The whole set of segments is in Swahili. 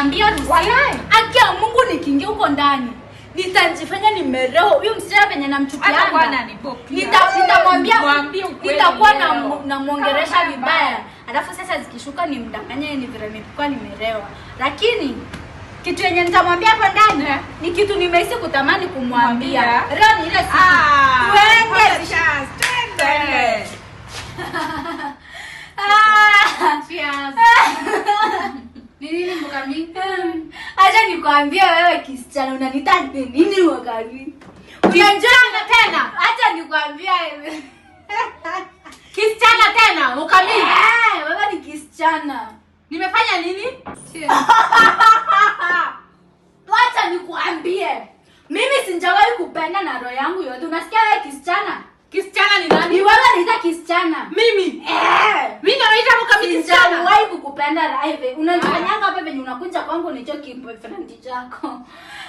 Nakwambia Rusi. Walai. Haki ya Mungu nikiingia huko ndani nitajifanya nimerewa. Huyo msichana venye Hata namchukianga. bwana ni pop. Nitamwambia Mwambie ukweli nitakuwa leo. namwongeresha Kama vibaya. Alafu sasa zikishuka nimdanganye ni vile nilikuwa nimerewa. Lakini kitu yenye nitamwambia hapo ndani Eh. ni kitu nimehisi kutamani kumwambia. Mwambia. Leo ni ile siku. Ah, Tuende. Cheers, twende. Ah. Cheers. Ni nini, Mukami? Acha nikwambie wewe kisichana, unaniita nini, Mukami? Unajua tena? Acha nikwambie wewe. Kisichana tena, Mukami. Eh, wewe ni kisichana. Nimefanya nini? Wacha nikuambie. Mimi sijawahi kupenda na roho yangu yote. Unasikia wewe kisichana? Kisichana ni nani? Ni wewe niita kisichana. Mimi. Eh. Mimi ndo naita Mukami kisichana. Sijawahi kukupenda live. Unanifanyanga hapa venye unakuja kwangu nicho kiboyfriend chako.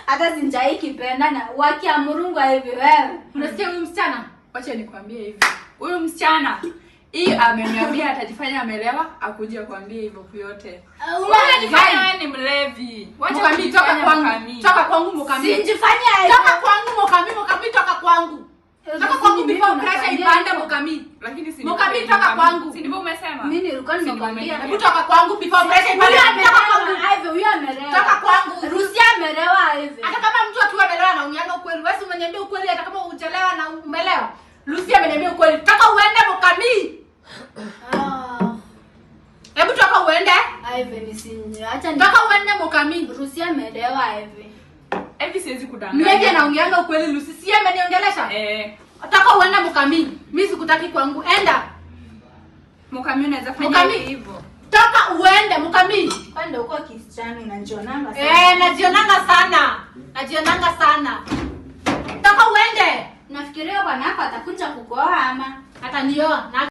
Hata sijawahi kipenda na wakia murungu hivi wewe. Unasikia huyu msichana? Wacha nikwambie hivi. Huyu msichana hii ameniambia atajifanya amelewa akuje akwambie hivyo vyote. Unajifanya Wewe ni mlevi. Wacha Mukami, toka kujifanya kwangu. Mukami. Toka kwangu, Mukami. Sinjifanya hivyo. Toka kwangu, Mukami, Mukami, toka kwangu. Toka kwangu before pressure ipande, Mukami. Lakini si Mukami, ndivyo- toka kwangu. Si ndivyo umesema? Mimi nilikuwa Si ndivyo nimekwambia. umeniambia? Hebu toka kwangu before pressure ipande. Huyu Toka kwangu. amelewa hivi, huyu amelewa. Toka kwangu. Rusi amelewa hivi. Hata kama mtu akiwa amelewa anaongeanga ukweli. Wewe si umeniambia ukweli hata kama hujalewa na umelewa. Lucy ameniambia ukweli. Toka uende, Mukami. Ah, Hebu toka uende. hivi nisinje. Acha ni Toka uende, Mukami. Rusi amelewa hivi. Hivi siwezi kudanganya. Mlevi anaongeanga ukweli, Lucy. Si ameniongelesha? Eh, Toka uende, Mukami. Mimi sikutaki kwangu. Enda. Mukami unaweza fanya Mukami. hivyo. Toka uende, Mukami. Kwani uko kisichana unajionanga sana. Eh, najionanga sana. Najionanga sana. Toka uende. Nafikiria bwana wako atakuja kukuoa ama Atanioa. Na